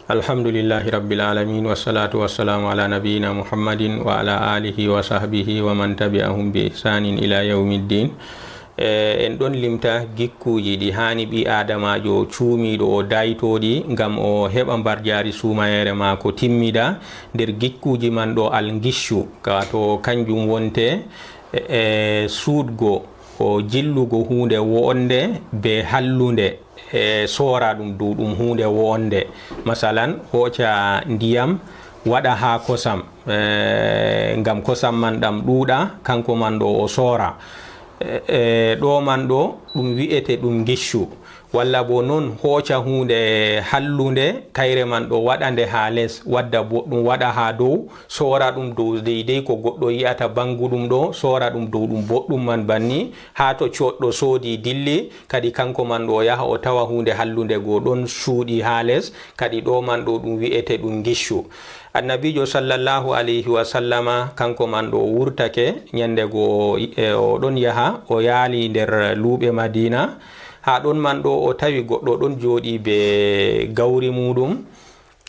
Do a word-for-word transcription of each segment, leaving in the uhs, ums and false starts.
Alhamdulillahi Rabbil Alamin, wassalatu wassalamu ala nabiyyina Muhammadin wa ala alihi wa sahbihi wa man tabi'ahum bi ihsanin ila yawmiddin. E, en ɗon limta gikkuuji ɗi haani ɓii aadamaajo cuumiiɗo o daaytooɗi ngam o heɓa mbarjaari suumayeere maako timmida. Nder gikkuuji man ɗo, alngishu, wato kanjum wonte, e, e, suuɗgo, o jillugo huunde wo'onde be hallunde, e, soora ɗum dow ɗum huunde wo'onde. Masalan, hooca ndiyam, waɗa haa kosam, e, ngam kosam man ɗam ɗuuɗa, kanko man ɗo o soora. E, e, ɗo man ɗo ɗum wi'ete ɗum ngishu. Walla bo non hooca huunde hallunde, kayre man ɗo waɗa nde haa les, wadda boɗɗum waɗa haa dow, soora ɗum dow deydey ko goɗɗo yi'ata bannguɗum ɗo, soora ɗum dow ɗum boɗɗum man banni, haa to coodɗo soodi dilli, kadi kanko man ɗo o yaha o tawa huunde hallunde go ɗon cuuɗi haa les, kadi ɗo man ɗo ɗum wi'ete ɗum ngishu. Annabiijo sallallahu alayhi wa sallama, kanko man ɗo o wurtake, nyande go, e, o ɗon yaha, o yaali nder luuɓe Madiina. Haa ɗon man ɗo o tawi goɗɗo ɗon jooɗi be gawri muuɗum,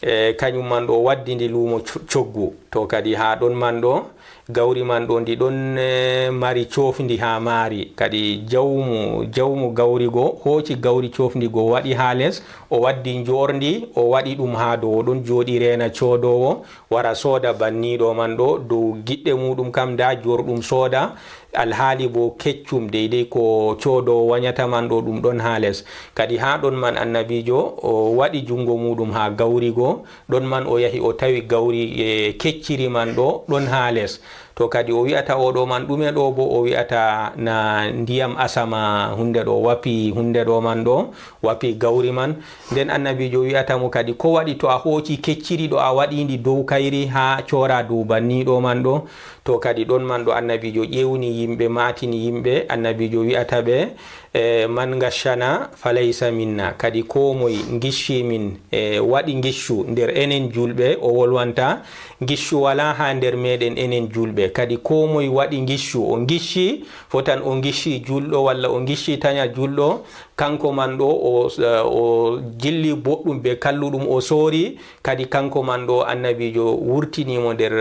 e, kanyum man ɗo o waddi ndi luumo co-, coggu. To kadi haa ɗon man ɗo, gawri man ɗo ndi ɗon, e, mari coofndi haa maari. Kadi jawmu, jawmu gawri go hooci gawri coofndi go waɗi haa les, o waddi njoorndi, o waɗi ɗum haa dow, o ɗon jooɗi reena coodoowo, wara sooda banniiɗo man ɗo, dow giɗɗe muuɗum kam ndaa joorɗum sooda, alhaali bo keccum deydey ko coodoowo wanyata man ɗo ɗum ɗon haa les. Kadi haa ɗon man annabiijo o waɗi junngo muuɗum haa gawri go, ɗon man o yahi o tawi gawri, e, kecciri man ɗo ɗon haa les. To kadi o wi'ata o ɗo man ɗume ɗo bo o wi'ata na ndiyam asama huunde ɗo wapi huunde ɗo man ɗo, wapi gawri man. Nden annabiijo wi'ata mo kadi, ko waɗi to a hooci kecciri ɗo a waɗi ndi dow kayri haa coora dow banniiɗo man ɗo? To kadi ɗon man ɗo annabiijo ƴewni yimɓe, maatini yimɓe, annabiijo wi'ata ɓe, e, "Man gashshana falaysa minna." Kadi koo moy ngicci min, e, waɗi ngiccu nder enen juulɓe, o wolwanta. Ngiccu walaa haa nder meeɗen enen juulɓe. Kadi koo moy waɗi ngiccu, o ngicci, fotan o ngicci juulɗo walla o ngicci tanya juulɗo, kanko man ɗo o, o jilli boɗɗum be kalluɗum o soori, kadi kanko man ɗo annabiijo wurtini mo nder,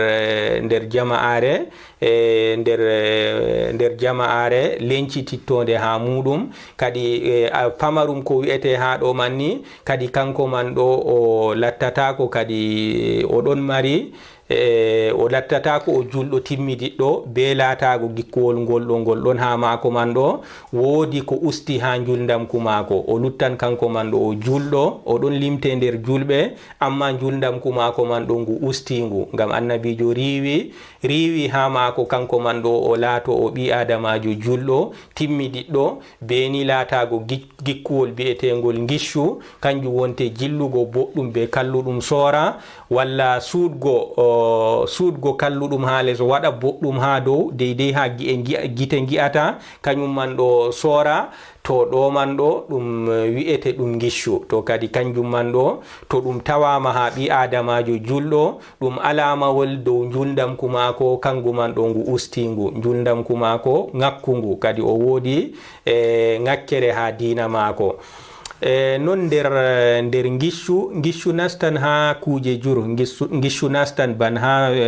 nder jama'aare, e nder, nder jama'aare lencitittoonde haa muuɗum. Kadi, e, a, pamarum ko wi'ete haa ɗo man ni, kadi kanko man ɗo o lattataako, kadi o ɗon mari, e, o lattataako o juulɗo timmidiɗɗo, be laataago gikkuwol ngol ɗo, ngol ɗon haa maako man ɗo, woodi ko usti haa njuulndamku maako. O luttan kanko man ɗo o juulɗo, o ɗon limte nder juulɓe, ammaa njuulndamku maako man ɗo ngu ustiingu, ngam annabiijo riiwi, riiwi haa maako kanko man ɗo o laato o ɓii aadamaajo juulɗo, timmidiɗɗo, be ni laataago gi-, gikkuwol bi'eteengol ngiccu, kanjum wonte jillugo boɗɗum be kalluɗum soora, walla suuɗgo, o, suuɗgo kalluɗum haa les, waɗa boɗɗum haa dow, deydey haa gi'e ngi'a-, gite ngi'ata, kanyum man ɗo soora, to ɗo man ɗo ɗum, eh, wi'ete ɗum ngiccu. To kadi kanjum man ɗo, to ɗum tawaama haa ɓii aadamaajo juulɗo, ɗum alaamawol dow njuulndamku maako, kangu man ɗo ngu ustiingu, njuulndamku maako ŋakkungu, kadi o woodi, e, ŋakkere haa diina maako. E, non nder, nder ngiccu, ngiccu nastan haa kuuje jur, ngiccu, ngiccu nastan ban haa, e,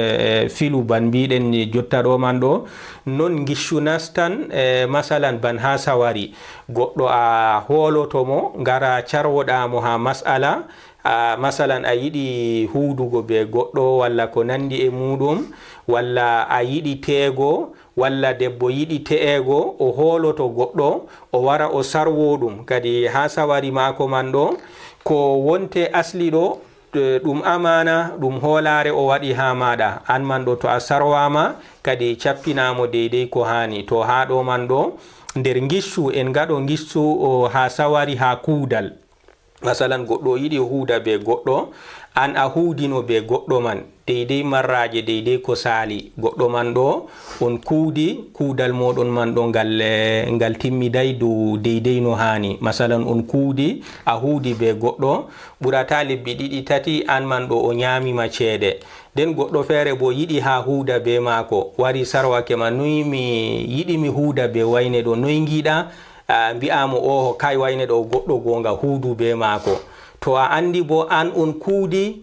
e, filu ban mbiɗen ni jotta ɗo man ɗo. Non ngiccu nastan, e, masalan ban haa sawari. Goɗɗo a hooloto mo, ngara carwoɗa mo haa mas'ala, a, masalan, a yiɗi huudugo be goɗɗo walla ko nandi e muuɗum, walla a yiɗi teego, walla debbo yiɗi te'eego, o hooloto goɗɗo, o wara o sarwo ɗum. Kadi haa sawari maako man ɗo, ko wonte asli ɗo, e, ɗum amaana, ɗum hoolaare o waɗi haa maaɗa. Aan man ɗo to a sarwaama, kadi cappinaa mo deydey ko haani. To haa ɗo man ɗo, nder ngiccu, en ngaɗo ngiccu o haa sawari, haa kuudal. Masalan, goɗɗo o yiɗi o huuda be goɗɗo, aan a huudino be goɗɗo man, deydey marraaje, deydey ko saali. Goɗɗo man ɗo, on kuudi, kuudal mooɗon man ɗo ngal, eh, ngal timmiday dow deydey no haani. Masalan, on kuudi, a huudi be goɗɗo, ɓurataa lebbi ɗiɗi, tati, aan man ɗo o nyaami ma ceede. Nden goɗɗo feere boo yiɗi haa huuda be maako, wari sarwake ma, "Noy mi yiɗi mi huuda be wayne ɗo, noy ngiɗa?" A, mbi'a mo, "Oho, kay wayne ɗo goɗɗo goonga, huudu be maako." To a anndi bo an on kuudi,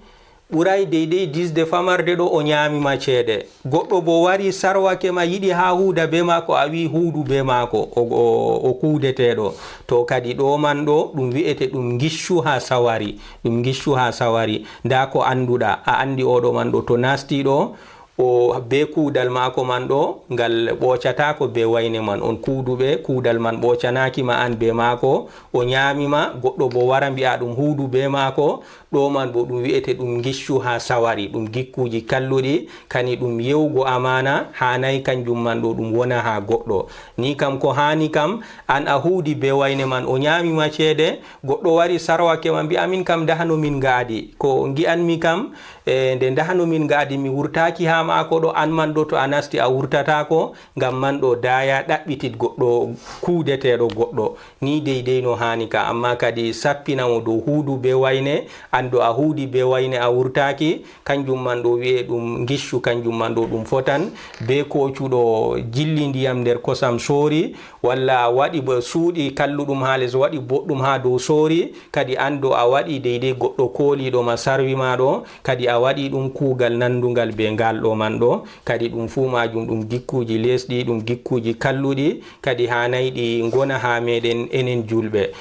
ɓuray deydey disde famarde ɗo o ñaami ma ceede. Goɗɗo bo wari sarwake ma yiɗi haa huuda bee maako, a wi'i huudu bee maako, o, o, o kuudeteeɗo. To kadi ɗo man ɗo ɗum wi'ete ɗum ngiccu haa sawari, ɗum ngiccu haa sawari. Ndaa ko annduɗa, a anndi oo ɗo man ɗo to naasti ɗo, o bee kuudal maako man ɗo, ngal ɓoocataako bee wayne man. On kuuduɓe, kuudal man ɓoocanaaki ma an bee maako, o ñaami ma, goɗɗo bo wara mbi'a ɗum huudu bee maako, ɗo man bo ɗum wi'ete ɗum ngiccu haa sawari, ɗum gikkuuji kalluɗi, kani ɗum ye'ugo amaana haanay kanjum man ɗo ɗum wona haa goɗɗo. Ni kam ko haani kam, an a huudi bee wayne man, o ñaami ma ceede, goɗɗo wari sarwake ma mbi'a min kam ndahano min nga'adi. Ko ngi'anmi kam, e, nde ndahano min nga'adi mi wurtaaki haa maako ɗo, an man ɗo to a nasti a wurtataako, ngam man ɗo daaya ɗaɓɓitit goɗɗo kuudeteeɗo goɗɗo. Ni deydey no haani ka, amma kadi sappina mo dow huudu bee wayne, an ɗo a huudi bee wayne a wurtaaki, kanjum man ɗo wi'e ɗum ngiccu, kanjum man ɗo ɗum fotan. Bee koocuɗo jilli ndiyam nder kosam soori, walla waɗi bo suuɗi kalluɗum haa les, waɗi boɗɗum haa dow soori, kadi an ɗo a waɗi deydey goɗɗo kooliiɗo ma sarwi ma ɗo, kadi a waɗi ɗum kuugal nanndungal bee ngal ɗo man ɗo, kadi ɗum fuu maajum ɗum gikkuuji leesɗi, ɗum gikkuuji kalluɗi, kadi haanay ɗi ngona haa meeɗen enen juulɓe.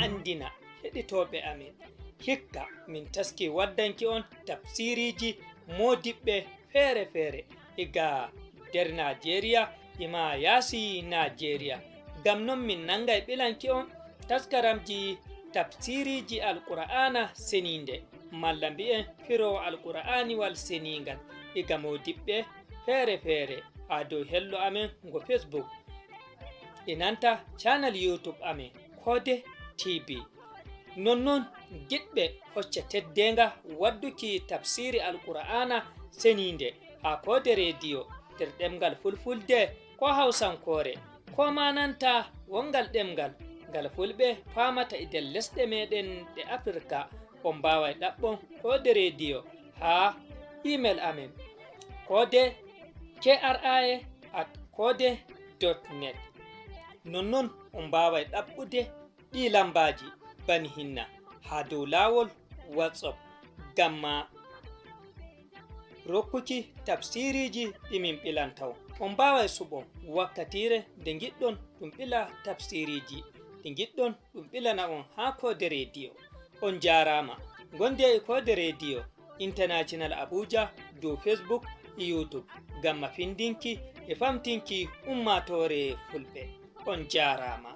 Anndina heɗitooɓe amin, hikka min taski waddanki on tafsiiriiji moodiɓɓe feere-feere, iga nder Naajeeriya, e maa yaasi Naajeeriya. Ngam non min nanngay ɓilanki on taskaramji tafsiiriiji Alqur'aana Seniinde, malla mbi'en firoowo Alqur'aaniwal Seniingal, iga moodiɓɓe feere-feere, haa dow hello amen ngo Facebook, e nanta channel YouTube amen, Koode T V. Nonnon giɗɓe hocca teddeenga wadduki tafsiiri Alqur'aana Seniinde haa Koode Rediyo nder ɗemngal Fulfulde koo Hawsankoore, koo maa nanta wonngal ɗemngal ngal Fulɓe faamata e nder lesɗe meeɗen ɗe Afirka, on mbaaway ɗaɓɓon Koode Rediyo haa email amen, koode, K R I at koode dot net. Nonnon on mbaaway ɗaɓɓude ɗii lambaaji bani hinna haa dow laawol WhatsApp ngam ma rokkuki tafsiiriiji ɗi min ɓilanta on. On mbaaway suɓon wakkatiire nde ngiɗɗon ɗum ɓila tafsiiriiji ɗi ngiɗɗon ɗum ɓilana on haa Koode Rediyo. On njaaraama. Ngondee e Koode Rediyo International Abuja dow Facebook e YouTube ngam ma findinki e famtinki ummaatoore Fulɓe. On njaaraama.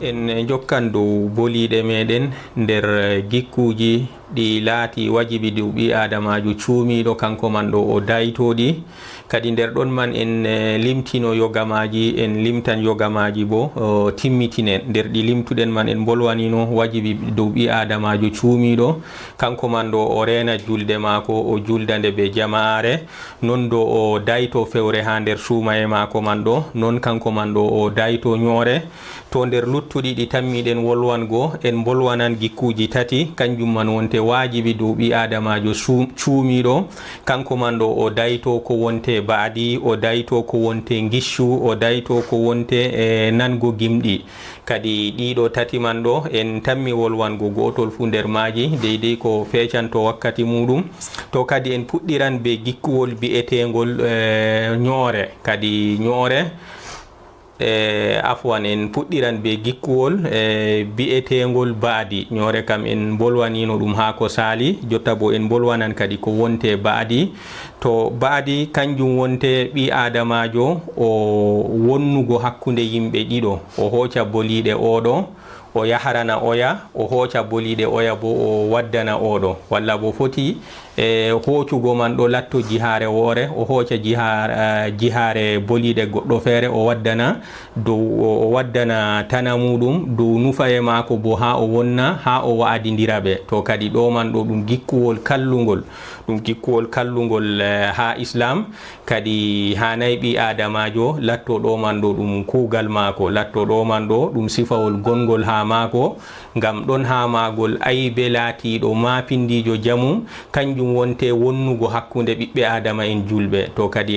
En njokkan dow boliiɗe meeɗen nder gikkuuji ɗi laati wajibi dow ɓii aadamaajo cuumiiɗo, kanko man ɗo o daytoo ɗi. Kadi nder ɗon man en, eh, limtino yoga maaji, en limtan yoga maaji bo, o, timmitinen. Nder ɗi limtuɗen man en mbolwanino wajibi dow ɓii aadamaajo cuumiiɗo, kanko man ɗo o reena julde maako, o julda nde be jamaare. Non ɗo o dayto fewre haa nder suumaye maako man ɗo, non kanko man ɗo o dayto nyoore. To nder luttuɗi ɗi tammiɗen wolwango, en mbolwanan gikkuuji tati, kanjum man wonte waajibi dow ɓii aadamaajo su-, cuumiiɗo. Kanko man ɗo o dayto ko wonte ba'adi, o dayto ko wonte ngiccu, o dayto ko wonte, e, nango gimɗi. Kadi ɗiɗo tati man ɗo, en tammi wolwango gootol fuu nder maaji, deydey ko feecanto wakkati muuɗum. To kadi en puɗɗiran be gikkuwol bi'eteengol, e, nyoore. Kadi nyoore, e, afwan, en puɗɗiran be gikkuwol, e, bi'eteengol ba'adi. Nyoore kam en mbolwanino ɗum haa ko saali, jotta bo en mbolwanan kadi ko wonte ba'adi. To ba'adi, kanjum wonte ɓii aadamaajo o wonnugo hakkunde yimɓe ɗiɗo, o hooca boliiɗe oɗo, o yahrana oya, o hooca boliiɗe oya bo o waddana oɗo. Walla bo foti, e, hoocugo man ɗo latto jihaare woore, o hooca jihaar-, eh, jihaare boliiɗe goɗɗo feere o waddana, dow o, o waddana tana muuɗum, dow nufaye maako bo haa o wonna, haa o wa'adindira ɓe. To kadi ɗo man ɗo ɗum gikkuwol kallungol, ɗum gikkuwol kallungol, eh, haa Islaam. Kadi haanay ɓii aadamaajo latto ɗo man ɗo ɗum kuugal maako, latto ɗo man ɗo ɗum sifawol gongol haa maako, Ngam ɗon haa maagol aybe laatiiɗo maapindiijo jamum, kanjum wonte wonnugo hakkunde ɓiɓɓe aadama en juulɓe. To kadi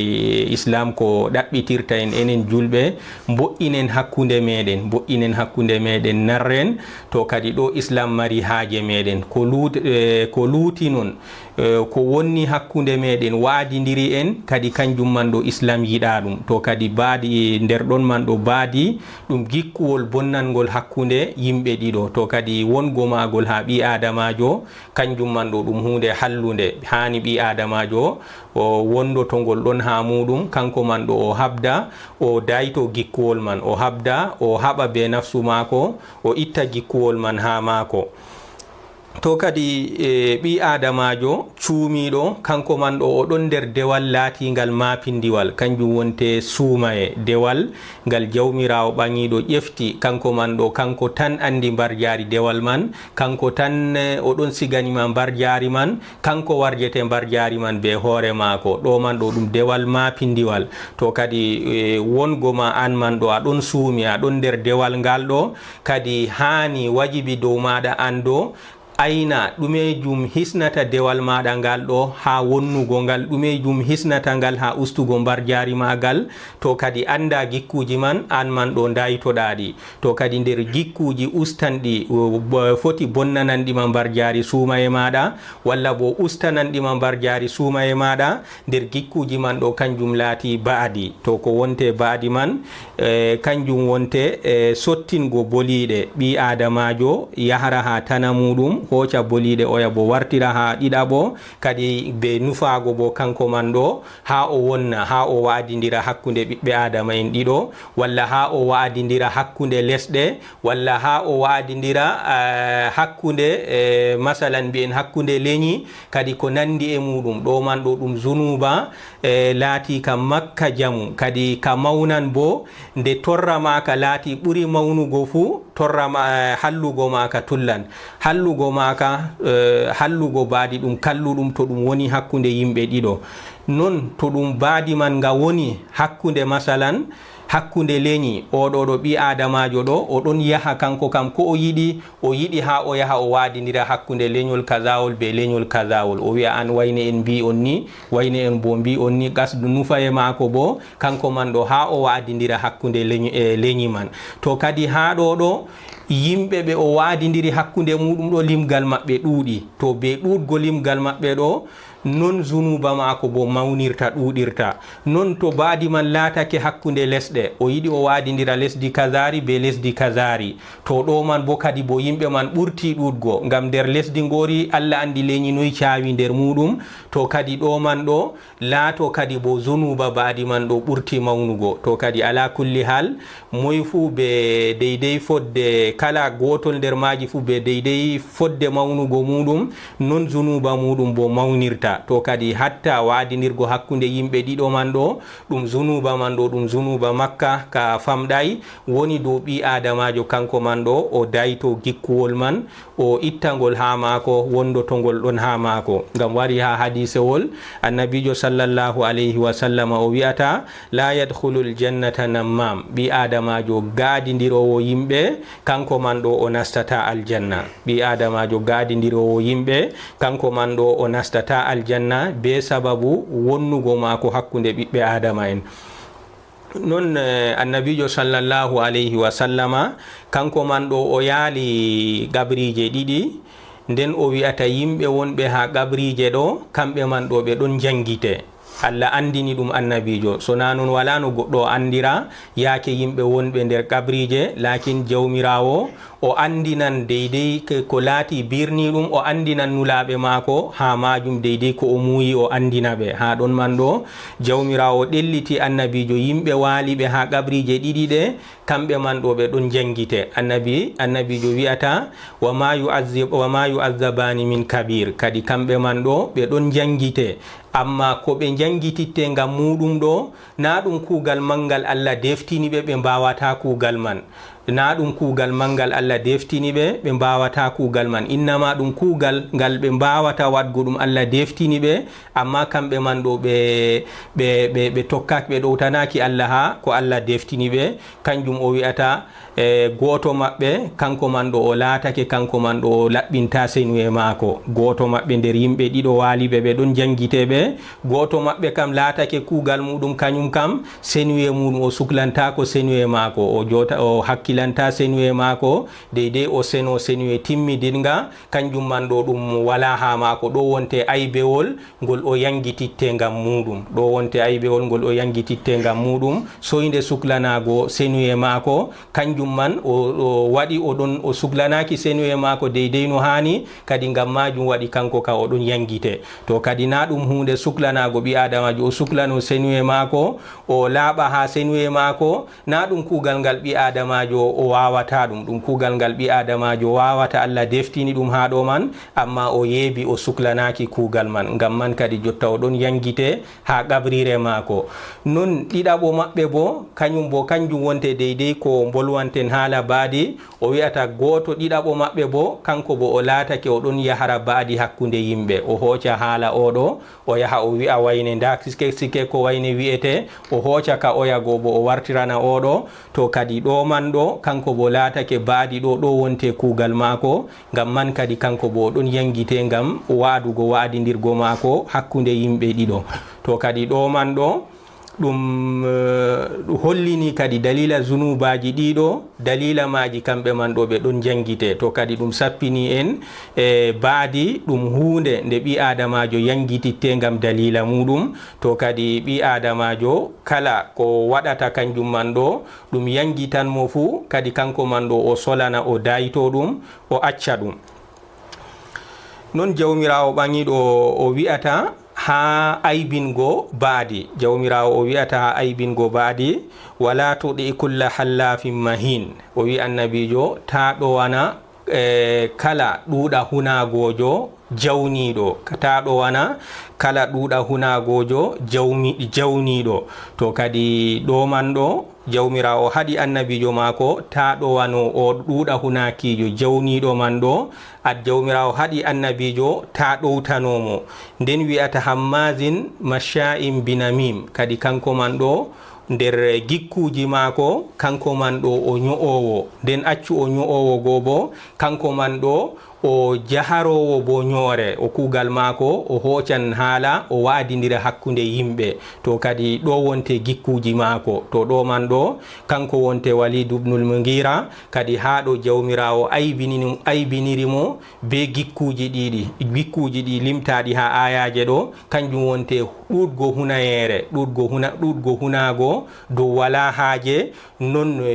Islaam ko ɗaɓɓitirta en, enen juulɓe, mbo'inen hakkunde meeɗen, mbo'inen hakkunde meeɗen, narren. To kadi ɗo Islaam mari haaje meeɗen. Ko luut-, eh, ko luuti non, eh, ko wonni hakkunde meeɗen, wa'adindiri en, kadi kanjum man ɗo Islaam yiɗaa ɗum. To kadi baadi, nder ɗon man ɗo baadi, ɗum gikkuwol bonnangol hakkunde yimɓe ɗiɗo. To kadi wongo maagol haa ɓii aadamaajo, kanjum man ɗo ɗum huunde hallunde. Haani ɓii aadamaajo o wondoto ngol ɗon haa muuɗum, kanko man ɗo o habda, o dayto gikkuwol man, o habda, o haɓa bee nafsu maako, o itta gikkuwol man haa maako. To kadi, e, ɓii aadamaajo cuumiiɗo, kanko man ɗo o ɗon nder dewal laatiingal maapindiwal, kanjum wonte suumaye, dewal ngal Jawmiraawo ɓaŋiiɗo ƴefti, kanko man ɗo, kanko tan anndi mbarjaari dewal man, kanko tan, e, o ɗon sigani ma mbarjaari man, kanko warjete mbarjaari man bee hoore maako. Ɗo man ɗo ɗum dewal maapindiwal. To kadi, e, wongo ma an man ɗo, a ɗon suumi, a ɗon nder dewal ngal ɗo, kadi haani wajibi dow maaɗa an ɗo, ayna ɗumejum hisnata dewal maaɗa ngal ɗo haa wonnugo ngal, ɗumejum hisnata ngal haa ustugo mbarjaari maagal. To kadi annda gikkuuji man, an man ɗo ndaytoɗaa ɗi. To kadi nder gikkuuji ustanɗi, o, bo-, foti bonnananɗi ma mbarjaari suumaye maaɗa, walla bo ustananɗi ma mbarjaari suumaye maaɗa, nder gikkuuji man ɗo kanjum laati ba'adi. To ko wonte ba'adi man, e, kanjum wonte, e, sottingo boliiɗe. Ɓii aadamaajo yahra haa tana muuɗum, hooca boliiɗe oya bo wartira haa ɗiɗaɓo, kadi be nufaago bo kanko man ɗo, haa o wonna, haa o wa'adindira hakkunde ɓiɓɓe aadama en ɗiɗo, walla haa o wa'adindira hakkunde lesɗe, walla haa o wa'adindira, eh, hakkunde, eh, masalan mbi'en hakkunde leñi, kadi ko nanndi e muuɗum. Ɗo man ɗo ɗum zunuuba, eh, laati ka makka jamu, kadi ka mawnan bo, nde torra maaka laati ɓuri mawnugo fuu, torra ma-, eh, hallugo maaka tullan. Hallugo maaka, eh, hallugo baadi ɗum kalluɗum to ɗum woni hakkunde yimɓe ɗiɗo. Non to ɗum baadi man nga woni hakkunde, masalan, hakkunde leñi, o ɗo ɗo ɓii aadamaajo ɗo, o ɗon yaha kanko kam ko o yiɗi, o yiɗi haa o yaha o waadindira hakkunde leñol kazawol be leñol kazawol. O wi'a an wayne en mbii on ni, wayne en bo mbii on ni, gas nufaye maako bo, kanko man ɗo haa o waadindira hakkunde leñi, e leñi man. To kadi haa ɗo ɗo, yimɓe ɓe o waadindiri hakkunde muuɗum ɗo limgal maɓɓe ɗuuɗi. To be ɗuuɗgo limgal maɓɓe ɗo, non zunuuba maako bo mawnirta, ɗuuɗirta. Non to baadi man laatake hakkunde lesɗe, o yiɗi o waadindira lesdi kazari be lesdi kazari. To ɗo man bo kadi bo yimɓe man ɓurti ɗuuɗgo, ngam nder lesdi ngoori Allah anndi leñi noy caawi nder muuɗum. To kadi ɗo man ɗo laato kadi bo zunuuba baadi man ɗo ɓurti mawnugo. To kadi ala kulli hal, moy fuu be deydey fodde, kala gootol nder maaji fuu be deydey fodde mawnugo muuɗum, non zunuuba muuɗum bo mawnirta. To kadi hatta waadindirgo hakkunde yimɓe ɗiɗo man ɗo, ɗum zunuuba man ɗo, ɗum zunuuba makka ka famɗay, woni dow ɓii aadamaajo kanko man ɗo, o dayto gikkuwol man, o ittangol haa maako, wondotongol ɗon haa maako. Ngam wari haa hadiisewol, Annabiijo sallallahu alayhi wa sallama o wi'ata, "La yadkhulul jannata nammam." Ɓii aadamaajo gaadindiroowo yimɓe, kanko man ɗo o nastata aljanna. Ɓii aadamaajo gaadindiroowo yimɓe, kanko man ɗo o nastata aljanna, be sababu wonnugo maako hakkunde ɓiɓɓe aadama en. Non, eh, Annabiijo sallallahu alayhi wa sallama, kanko man ɗo o yaali qabriije ɗiɗi, nden o wi'ata yimɓe wonɓe haa qabriije ɗo, kamɓe man ɗo ɓe ɗon njanngite. Allah anndini ɗum Annabiijo. So naa non, walaa no goɗɗo o anndira yaake yimɓe wonɓe nder qabriije, laakin Jawmiraawo o anndinan deydey ke-, ko laati birniiɗum, o anndinan nulaaɓe maako haa maajum deydey ko o muuyi o anndina ɓe. Haa ɗon man ɗo, Jawmiraawo ɗelliti Annabiijo yimɓe waaliɓe haa qabriije ɗiɗi ɗe, kamɓe man ɗo ɓe ɗon njanngite. Annabi, Annabiijo wi'ata, "Wa ma yu'azzib-, wa ma yu'azzabaani min kabir." Kadi kamɓe man ɗo ɓe ɗon njanngite. Ammaa ko ɓe njanngititte ngam muuɗum ɗo, naa ɗum kuugal manngal Allah deftini ɓe, ɓe mbaawataa kuugal man. Na ɗum kuugal manngal Allah deftini ɓe, ɓe mbaawataa kuugal man. Innama ɗum kuugal ngal ɓe mbaawata waɗgo ɗum Allah deftini ɓe, amma kamɓe man ɗo ɓe, ɓe, ɓe, ɓe tokkaaki, ɓe ɗowtanaaki Allah haa ko Allah deftini ɓe. Kanjum o wi'ata, e, gooto maɓɓe, kanko man ɗo o laatake, kanko man ɗo o laɓɓinta senuye maako. Gooto maɓɓe nder yimɓe ɗiɗo waaliɓe ɓe ɗon janngite ɓe. Gooto maɓɓe kam laatake kuugal muuɗum, kanyum kam senuye muuɗum o suklantaako senuye maako. O joota, o hakkilanta senuye maako, deydey o seno senuye timmidinga, kanjum man ɗo ɗum walaa haa maako. Ɗo wonte aybewol ngol o yangititte ngam muuɗum. Ɗo wonte aybewol ngol o yangititte ngam muuɗum. Soynde suklanaago senuye maako, kanjum man o, o waɗi o ɗon, o suklanaaki senuye maako deydey no haani, kadi ngam maajum waɗi kanko ka o ɗon yangite. To kadi na ɗum huunde suklanaago ɓii aadamaajo o suklano senuye maako, o laaɓa haa senuye maako, na ɗum kuugal ngal ɓii aadamaajo o waawata ɗum. Ɗum kuugal ngal ɓii aadamaajo waawata, Allah deftini ɗum haa ɗo man, amma o yeebi o suklanaaki kuugal man. Ngam man kadi jotta o ɗon yangite haa qabriire maako. Non ɗiɗaɓo maɓɓe boo, kanyum boo, kanjum wonte deydey ko mbolwanten haala baadi. O wi'ata gooto ɗiɗaɓo maɓɓe boo, kanko boo o laatake o ɗon yahara baadi hakkunde yimɓe. O hooca haala oo ɗo, o yaha o wi'a wayne, ndaa sike, sike ko wayne wi'ete, o hooca ka oya goo boo o wartirana oo ɗo. To kadi ɗo man ɗo, kanko boo laatake baadi ɗo, ɗo wonte kuugal maako, ngam man kadi kanko boo o ɗon yangite ngam wa'adugo wa'adindirgo maako hakkunde yimɓe ɗiɗo. To kadi ɗo man ɗo, ɗum, eh, hollini kadi daliila zunuubaaji ɗiɗo, daliila maaji kamɓe man ɗo ɓe ɗon jangite. To kadi ɗum sappini en, e baadi ɗum huunde nde ɓii aadamaajo yangititte ngam daliila muuɗum. To kadi ɓii aadamaajo kala ko waɗata kanjum man ɗo, ɗum yangitan mo fuu, kadi kanko man ɗo o solana, o dayto ɗum, o acca ɗum. Non Jawmiraawo ɓaŋiiɗo o wi'ata haa aybingo baadi. Jawmiraawo o wi'ata haa aybingo baadi, "Wala tuɗi kulla hallafin mahin." O wi'i annabiijo, "Taa ɗowana, eh, kala ɗuuɗa hunagoojo jawniiɗo." Taa ɗowana kala ɗuuɗa hunagoojo jawmi-, jawniiɗo. To kadi ɗo man ɗo, Jawmiraawo haɗi annabiijo maako, "Taa ɗowano o ɗuuɗa hunakiijo jawniiɗo man ɗo." Ad Jawmiraawo haɗi annabiijo, "Taa ɗowtano mo." Nden wi'ata, "Hammazin masha'in binamim." Kadi kanko man ɗo, nder gikkuuji maako, kanko man ɗo o nyo'oowo. Nden accu o nyo'oowo goo boo, kanko man ɗo o jaharoowo boo nyoore. O kuugal maako, o hoocan haala, o wa'adindira hakkunde yimɓe. To kadi ɗo wonte gikkuuji maako. To ɗo man ɗo, kanko wonte Walid ibnul Mughira, kadi haa ɗo Jawmiraawo aybinini-, aybiniri mo bee gikkuuji ɗiɗi, gikkuuji ɗi limtaaɗi haa aayaaje ɗo, kanjum wonte ɗuuɗgo hunayeere, ɗuuɗgo huna-, ɗuuɗgo hunaago dow walaa haaje, non, e,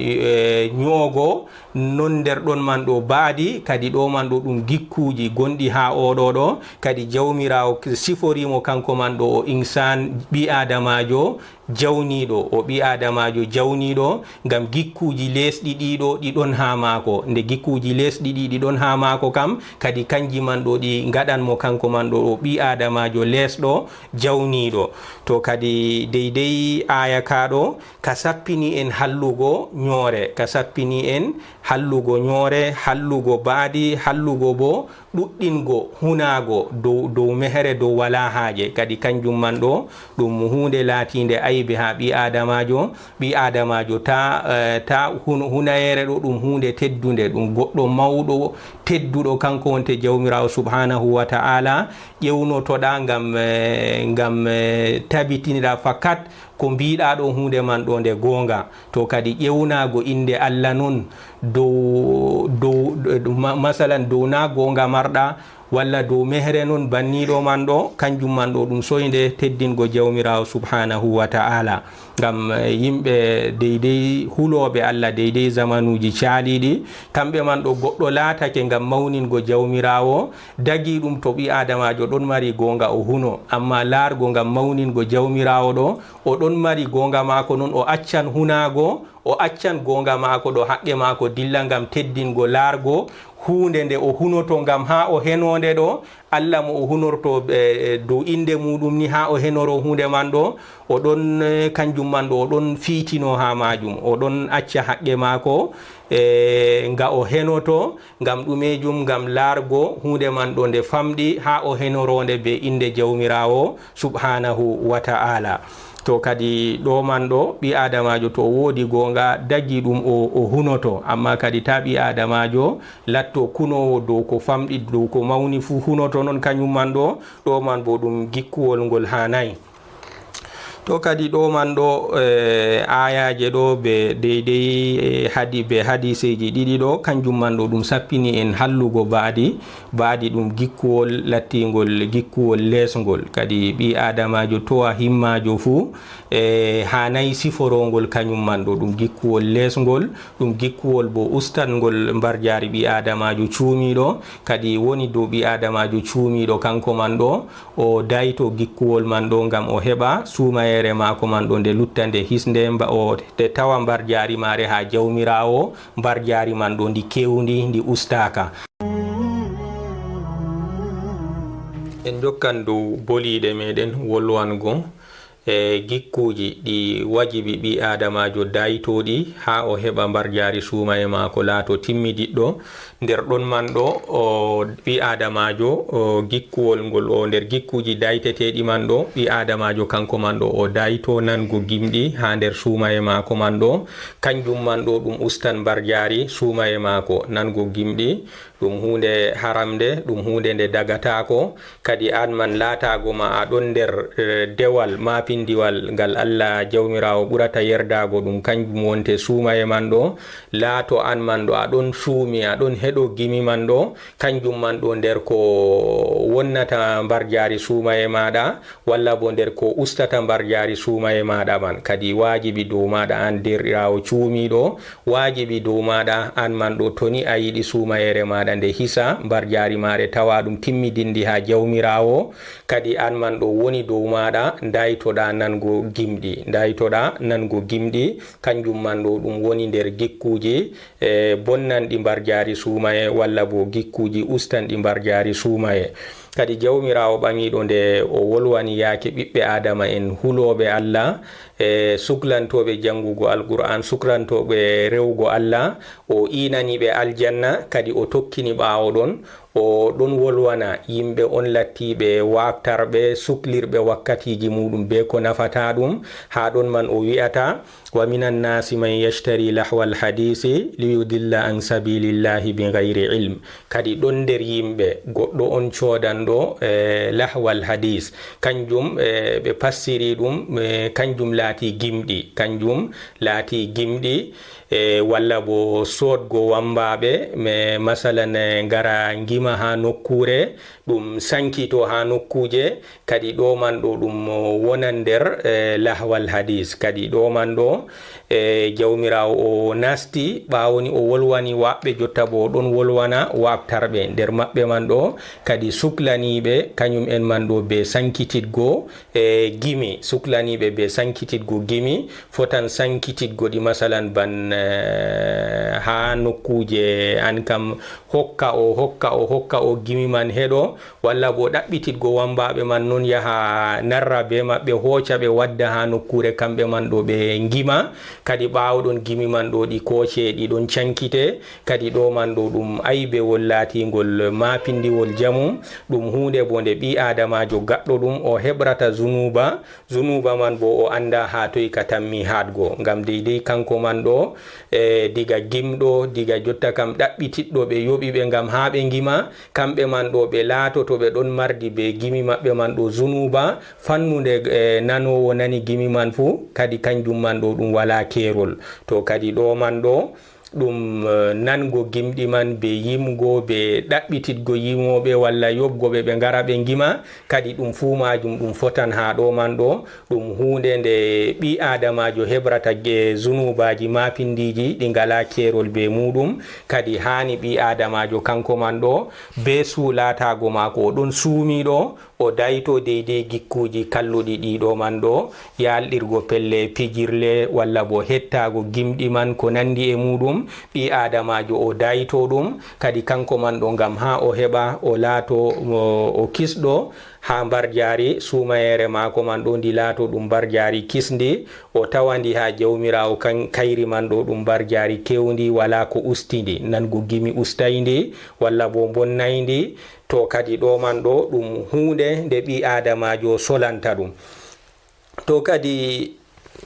e, nyo'ogo, non nder ɗon man ɗo baadi, kadi ɗo man ɗo ɗum gikkuuji gonɗi haa oo ɗo ɗo, kadi Jawmiraawo sifori mo kanko man ɗo o insan, ɓii aadamaajo, jawniiɗo, o ɓii aadamaajo jawniiɗo, ngam gikkuuji leesɗi ɗiɗo ɗi ɗon haa maako. Nde gikkuuji leesɗi ɗi ɗi ɗon haa maako kam, kadi kanji man ɗo ɗi ngaɗan mo kanko man ɗo o ɓii aadamaajo leesɗo, jawniiɗo. To kadi deydey aaya kaa ɗo, ka sappini en hallugo nyoore, ka sappini en hallugo nyoore, hallugo baadi, hallugo boo ɗuɗɗingo hunaago dow, dow mehere, dow walaa haaje. Kadi kanjum man ɗo, ɗum huunde laatiinde aybe haa ɓii aadamaajo. Ɓii aadamaajo taa, eh, taa hun-, hunayeere ɗo, ɗum huunde teddunde, ɗum goɗɗo mawɗo, tedduɗo, kanko wonte Jawmiraawo subhaanahu wa ta'ala, ƴewnotoɗaa ngam, eh, ngam, eh, tabitiniraa fakat ko mbiiɗaa ɗo huunde man ɗo nde goonga. To kadi ƴewnaago innde Allah non dow, dow, ma-, masalan, dow naa goonga marɗaa, walla dow mehere non banniiɗo man ɗo, kanjum man ɗo ɗum soynde teddingo Jawmiraawo subhaanahu wa ta'ala. Ngam, eh, yimɓe deydey hulooɓe Allah deydey zamanuuji caaliiɗi, kamɓe man ɗo goɗɗo laatake ngam mawningo Jawmiraawo, dagii ɗum to ɓii aadamaajo ɗon mari goonga o huno, ammaa laargo ngam mawningo Jawmiraawo ɗo, o ɗon mari goonga maako non, o accan hunaago, o accan goonga maako ɗo haqqe maako dilla ngam teddingo laargo huunde nde o hunoto ngam haa o henoo nde ɗo, Alla mo o hunorto, e, e, dow innde muuɗum ni haa o henoro huunde man ɗo, o ɗon, e, kanjum man ɗo, o ɗon fiitino haa maajum, o ɗon acca haqqe maako, e, nga o henoto, ngam ɗumeejum, ngam laargo huunde man ɗo nde famɗi haa o henoro nde bee innde Jawmiraawo subhaanahu wa ta'aala. To kadi ɗo man ɗo, ɓii aadamaajo to o woodi goonga, dagi ɗum o, o hunoto, ammaa kadi taa ɓii aadamaajo latto kunoowo dow ko famɗi, dow ko mawni fuu hunoto non kanyum man ɗo, ɗo man bo ɗum gikkuwol ngol haanaay. To kadi ɗo man ɗo, e, aayaaje ɗo be deydey, e, hadi-, be hadiiseeji ɗiɗi ɗo, kanjum man ɗo ɗum sappini en hallugo baadi, baadi ɗum gikkuwol lattingol gikkuwol leesngol. Kadi ɓii aadamaajo towa himmaajo fuu, e, haanaay siforongol kanyum man ɗo ɗum gikkuwol leesngol, ɗum gikkuwol bo ustangol mbarjaari ɓii aadamaajo cuumiiɗo, kadi woni dow ɓii aadamaajo cuumiiɗo kanko man ɗo, o dayto gikkuwol man ɗo ngam o heɓa suumayeere maako man ɗo nde lutta nde hisnde mba o nde tawa mbarjaari maare haa Jawmiraawo, mbarjaari man ɗo ndi kewndi, ndi ustaaka. En jokkan dow boliiɗe meɗen wolwango e gikkuuji ɗi wajibi ɓii aadamaajo daytooɗi haa o heɓa mbarjaari suumaye maako laato timmidiɗɗo. Nder ɗon man ɗo, o, ɓii aadamaajo, o, gikkuwol ngol, o, nder gikkuuji dayteteeɗi man ɗo, ɓii aadamaajo kanko man ɗo, o dayto nango gimɗi haa nder suumaye maako man ɗo. Kanjum man ɗo ɗum ustan mbarjaari suumaye maako, nango gimɗi. Ɗum huunde haramnde, ɗum huunde nde dagataako. Kadi aan man laataago ma a ɗon nder, eh, dewal maapindiwal ngal Allah Jawmiraawo ɓurata yerdaago ɗum, kanjum wonte suumaye man ɗo. Laato aan man ɗo a ɗon suumi, a ɗon heɗo gimi man ɗo, kanjum man ɗo nder ko wonnata mbarjaari suumaye maaɗa, walla bo nder ko ustata mbarjaari suumaye maaɗa man. Kadi waajibi dow maaɗa aan deerɗiraawo cuumiiɗo, waajibi dow maaɗa aan man ɗo, to ni a yiɗi suumayeere maaɗa nde hisa, mbarjaari maare tawa ɗum timmidinndi haa Jawmiraawo, kadi aan man ɗo woni dow maaɗa, ndaytoɗa nango gimɗi, ndaytoɗa nango gimɗi, kanjum man ɗo ɗum woni nder gikkuuji, e, bonnanɗi mbarjaari suumaye, walla bo gikkuuji ustanɗi mbarjaari suumaye. Kadi Jawmiraawo ɓamiiɗo nde o wolwani yaake ɓiɓɓe Aadama en hulooɓe Allah, e, suklantooɓe janngugo Alqur'aan, suklantooɓe rewugo Allah, o iinani ɓe aljanna, kadi o tokkini ɓaawo ɗon, o ɗon wolwana yimɓe on lattiiɓe waaktarɓe, suklirɓe wakkatiiji muuɗum bee ko nafataa ɗum. Haa ɗon man o wi'ata, "Wa minan naasi man yashtari lahwal hadiisi liyudilla an sabilillahi bi gayri ilm." Kadi ɗon nder yimɓe goɗɗo on coodanɗo, e, lahwal hadiis. Kanjum, e, ɓe passiri ɗum, e, kanjum laati gimɗi. Kanjum laati gimɗi, e, walla bo soodgo wambaaɓe, me, masalan, e, ngara ngima haa nokkuure, ɗum sankito haa nokkuuje, kadi ɗo man ɗo ɗum wonan nder, e, lahwal hadiis. Kadi ɗo man ɗo, e, Jawmiraawo o nasti, ɓaawo ni o wolwani waɓɓe, jotta bo o ɗon wolwana waɓtarɓe nder maɓɓe man ɗo, kadi suklaniiɓe kañum en man ɗo be sankititgo, e, gimi, suklaniiɓe be sankititgo gimi, fotan sankititgo ɗi, masalan, ban, e, haa nokkuuje an kam, hokka o, hokka o, hokka o gimi man heɗo, walla bo ɗaɓɓititgo wambaaɓe man non yaha narra be maɓɓe, hooca ɓe wadda haa nokkuure kamɓe man ɗo ɓe ngima. Kadi ɓaawo ɗon gimi man ɗo ɗi kooce, ɗi ɗon cankite. Kadi ɗo man ɗo ɗum aybewol laatingol maapindiwol jamum. Ɗum huunde bo nde ɓii aadamaajo gaɗɗo ɗum o heɓrata zunuuba, zunuuba man bo o annda haa toy ka tammi haatgo. Ngam deydey kanko man ɗo, e, diga gimɗo, diga jotta kam ɗaɓɓititɗo ɓe yoɓi ɓe ngam haa ɓe ngima, kamɓe man ɗo ɓe laatoto ɓe ɗon mardi be gimi maɓɓe man ɗo zunuuba, fannunde, e, nanoowo nani gimi man fuu, kadi kanjum man ɗo ɗum walaa keerol. To kadi ɗo man ɗo, ɗum, eh, nango gimɗi man be yimgo, be ɗaɓɓititgo yimooɓe walla yoɓgo ɓe, ɓe ngara ɓe ngima, kadi ɗum fuu maajum ɗum fotan haa ɗo man ɗo. Ɗum huunde nde ɓii aadamaajo heɓrata ge-, zunuubaaji maapindiiji ɗi ngalaa keerol be muuɗum. Kadi haani ɓii aadamaajo kanko man ɗo, be suu laataago maako o ɗon suumiiɗo, o dayto deydey gikkuuji kalluɗi ɗiɗo man ɗo, yaalɗirgo pelle pijirle walla bo hettaago gimɗi man ko nanndi e muuɗum, ɓii aadamaajo o dayto ɗum, kadi kanko man ɗo ngam haa o heɓa o laato o, o kisɗo haa mbarjaari suumayeere maako man ɗo ndi laato ɗum mbarjaari kisndi, o tawa ndi haa Jawmiraawo kan-, kayri man ɗo ɗum mbarjaari kewndi, walaa ko usti ndi, nango gimi ustay ndi, walla bo mbonnay ndi, to kadi ɗo man ɗo ɗum huunde nde ɓii aadamaajo solanta ɗum. To kadi,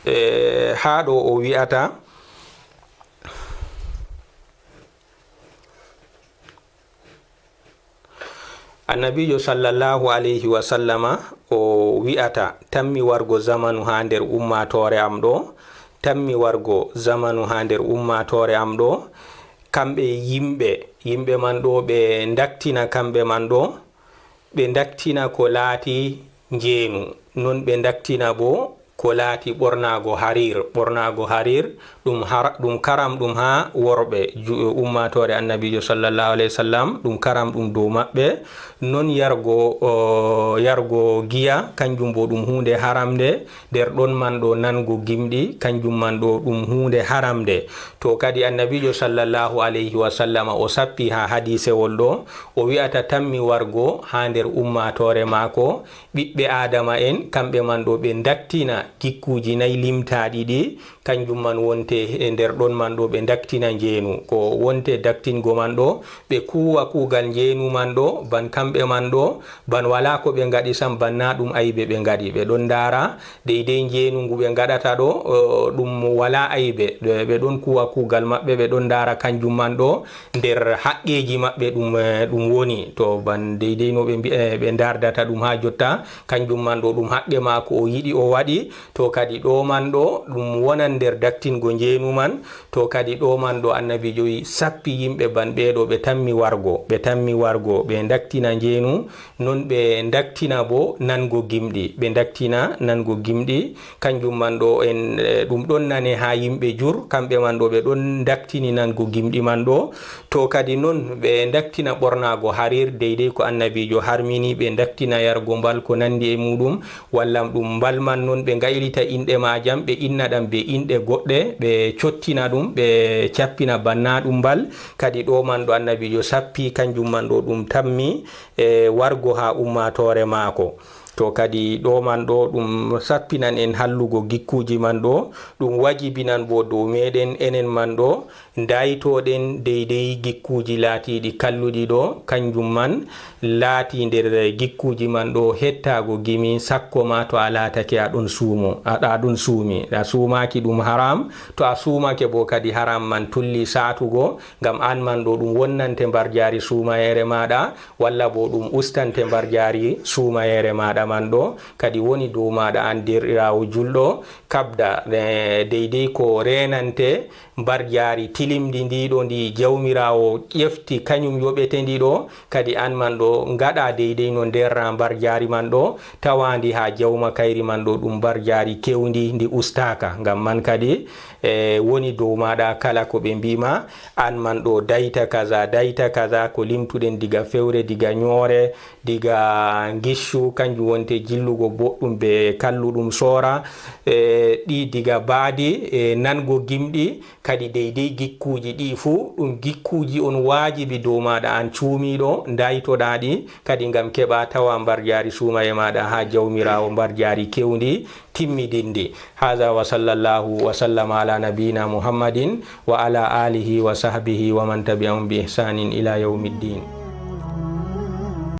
eh, haa ɗo o wi'ata, Annabiijo sallallahu alayhi wa sallama o wi'ata, tammi wargo zamanu haa nder ummaatoore am ɗo, tammi wargo zamanu haa nder ummaatoore am ɗo, kamɓe yimɓe, yimɓe man ɗo ɓe ndaktina kamɓe man ɗo, ɓe ndaktina ko laati njeenu, non ɓe ndaktina bo ko laati ɓornaago hariir. Ɓornaago hariir ɗum har-, ɗum karam ɗum haa worɓe ju-, ummaatoore Annabiijo sallallahu alayhi wa sallam, ɗum karam ɗum dow maɓɓe. Non yargo, o, yargo giya, kanjum bo ɗum huunde haramnde, nder ɗon man ɗo nango gimɗi, kanjum man ɗo ɗum huunde haramnde. To kadi Annabiijo sallallahu alayhi wa sallama o sappi haa hadiisewol ɗo, o wi'ata tammi wargo haa nder ummaatoore maako, ɓiɓɓe Aadama en, kamɓe man ɗo ɓe ndaktina gikkuuji nayi limtaaɗi ɗi, kanjum man wonte e nder ɗon man ɗo ɓe ndaktina njeenu. Ko wonte daktingo man ɗo, ɓe kuuwa kuugal njeenu man ɗo, ban kamɓe man ɗo, ban walaa ko ɓe ngaɗi sam, ban naa ɗum aybe ɓe ngaɗi. Ɓe ɗon ndaara deydey njeenu ngu ɓe ngaɗata ɗo, o, ɗum walaa aybe. Ɓe, ɓe ɗon kuuwa kuugal maɓɓe, ɓe ɗon ndaara kanjum man ɗo, nder haqqeeji maɓɓe ɗum, eh, ɗum woni. To ban deydey no ɓe mbi-, eh, ɓe ndardata ɗum haa jotta, kanjum man ɗo ɗum haqqe maako o yiɗi o waɗi. To kadi ɗo man ɗo ɗum wonan nder daktingo njeenu man. To kadi ɗo man ɗo Annabiijo wi sappi yimɓe ban ɓee ɗo ɓe tammi wargo, ɓe tammi wargo, ɓe ndaktina njeenu, non ɓe ndaktina bo nango gimɗi, ɓe ndaktina nango gimɗi. Kanjum man ɗo en, eh, ɗum ɗon nane haa yimɓe jur, kamɓe man ɗo ɓe ɗon ndaktini nango gimɗi man ɗo. To kadi non ɓe ndaktina ɓornaago hariir deydey ko Annabiijo harmini, ɓe ndaktina yargo mbal ko nanndi e muuɗum, walla ɗum mbal man non ɓe ngaylita inɗe maajam, ɓe inna ɗam be inɗe goɗɗe, ɓe cottina ɗum, ɓe cappina bannaa ɗum mbal. Kadi ɗo man ɗo Annabiijo sappi, kanjum man ɗo ɗum tammi, e wargo haa ummaatoore maako. To kadi ɗo man ɗo ɗum sappinan en hallugo gikkuuji man ɗo, ɗum wajibinan bo dow meeɗen enen man ɗo, ndaytoɗen deydey gikkuuji laatiiɗi kalluɗi ɗo, kanjum man laati nder gikkuuji man ɗo hettaago gimi, sakko ma to a laatake a ɗon suumo, a, a ɗon suumi. A suumaaki ɗum haram, to a suumake bo kadi haram man tulli saatugo, ngam an man ɗo ɗum wonnante mbarjaari suumayeere maaɗa, walla bo ɗum ustante mbarjaari suumayeere maaɗa man ɗo, kadi woni dow maaɗa an deerɗiraawo julɗo, kabda, eh, deydey ko reenante mbarjaari tilimndi ndi ɗo ndi Jawmiraawo ƴefti kanyum yoɓete ndi ɗo, kadi an man ɗo ngaɗa deydey no nderra mbarjaari man ɗo, tawaandi haa jawma kayri man ɗo ɗum mbarjaari kewndi ndi ustaaka. Ngam man kadi, eh, woni dow maaɗa kala ko ɓe mbi'ma, an man ɗo dayta kaza, dayta kaza, ko limtuɗen diga fewre, diga nyoore, diga ngiccu, kanjum wonte jillugo boɗɗum be kalluɗum soora, eh, ɗi diga baadi, eh, nango gimɗi, kadi deydey gikkuuji ɗi fuu, ɗum gikkuuji on waajibi dow maaɗa an cuumiiɗo, ndaytoɗaa ɗi, kadi ngam keɓa tawa mbarjaari suumaye maaɗa haa Jawmiraawo, mbarjaari kewndi, timmidinndi. Haza wa sallallahu wa sallama ala nabiyina Muhammadin wa ala alihi wa sahbihi wa man tabi'ahum bi ihsanin ila yawmiddin.